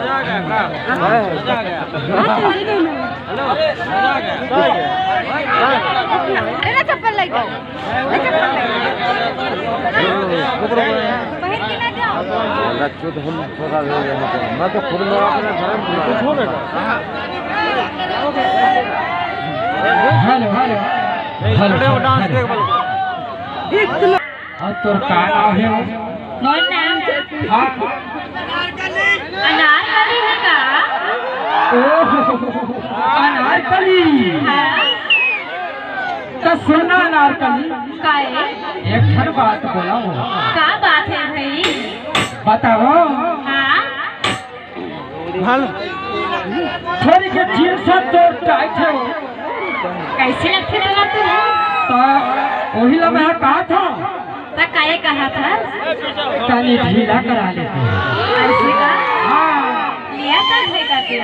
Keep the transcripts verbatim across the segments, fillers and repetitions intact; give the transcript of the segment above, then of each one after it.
ले ना चप्पल लेके। ले चप्पल लेके। पहन के ना जाओ। मैं तो खुद मेरा अपना धर्म कुछ हो बेटा। Hello, hello. हेलो, खड़े हो, डांस हेलो। देख बोलो। अउ तोर का नाम हे? मोर नाम हाँ। अनारकली हे का? ओहो, अनारकली। हाँ। त सुन ना अनारकली। काहे? एक ठन बात बोलव। का बात हे भई? बतावव। हाँ। भल। थोड़ी के जींस ह तो टाइट हे। कइसे लगथे तोला तू? त ओही ला मैं कहत हंव। त काहे कहत हस? तनी ढीला करा लेते। अइसे का? हाँ। लिया कर देगा तू।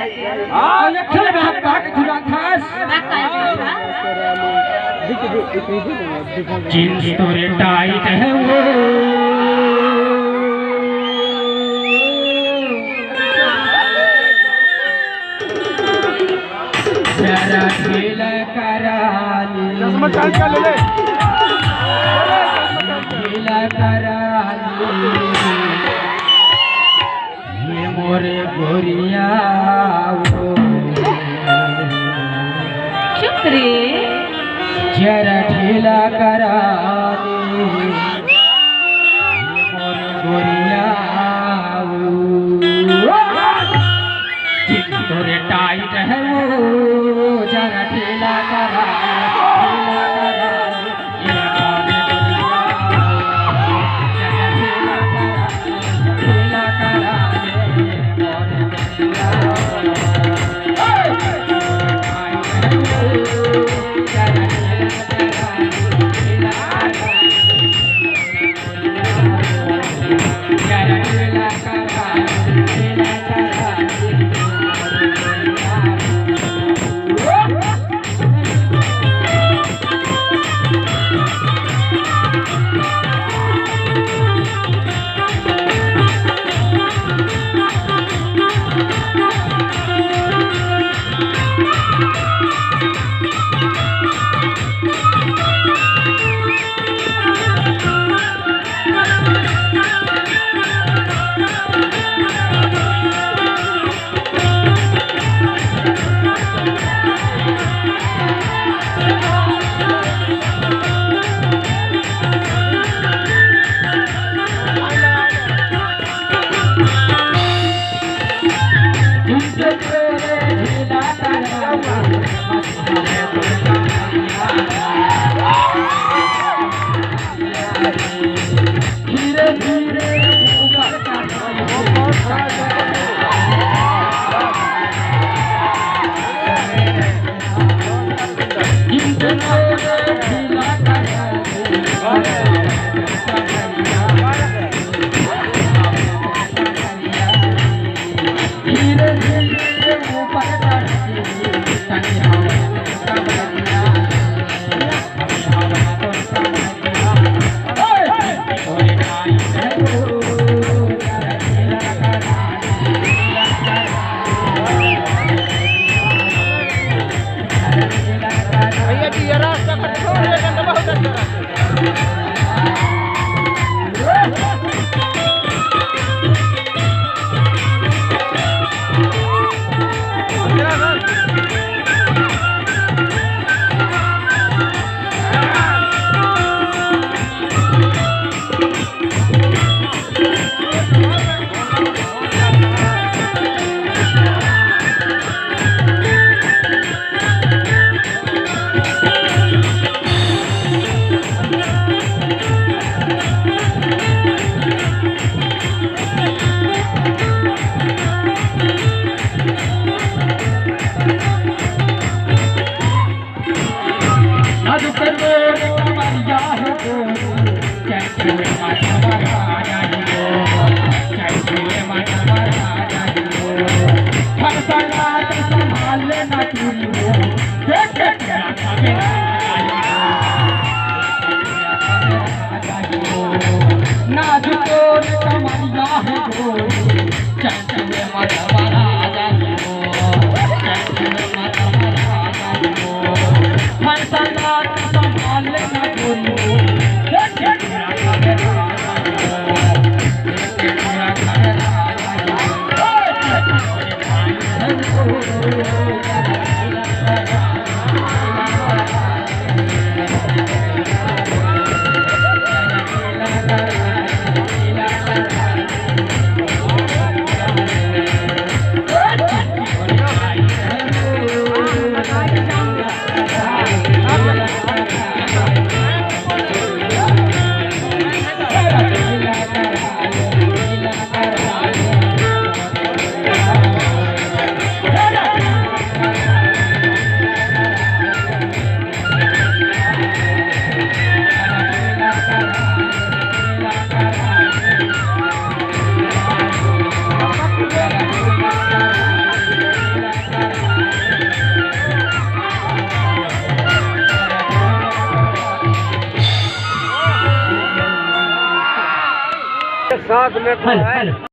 अउ एक ठन मैं का कहत हंव? त काहे कहत हस? जींस तोरे टाइट हे वो। जरा ढीला करा ले। चश्मा टाइट कर ले ले। ढीला करा ले। ये मोरे गोरिया वो। चुप रे। जरा ढीला करा ले। ये मोरे गोरिया वो। जींस तोरे टाइट हे वो, जरा ढीला करा, ढीला करा। भैया जी, ये रास्ता को छोड़ दे, गंदा बहुत अच्छा रास्ता। साथ में हेलो, हेलो।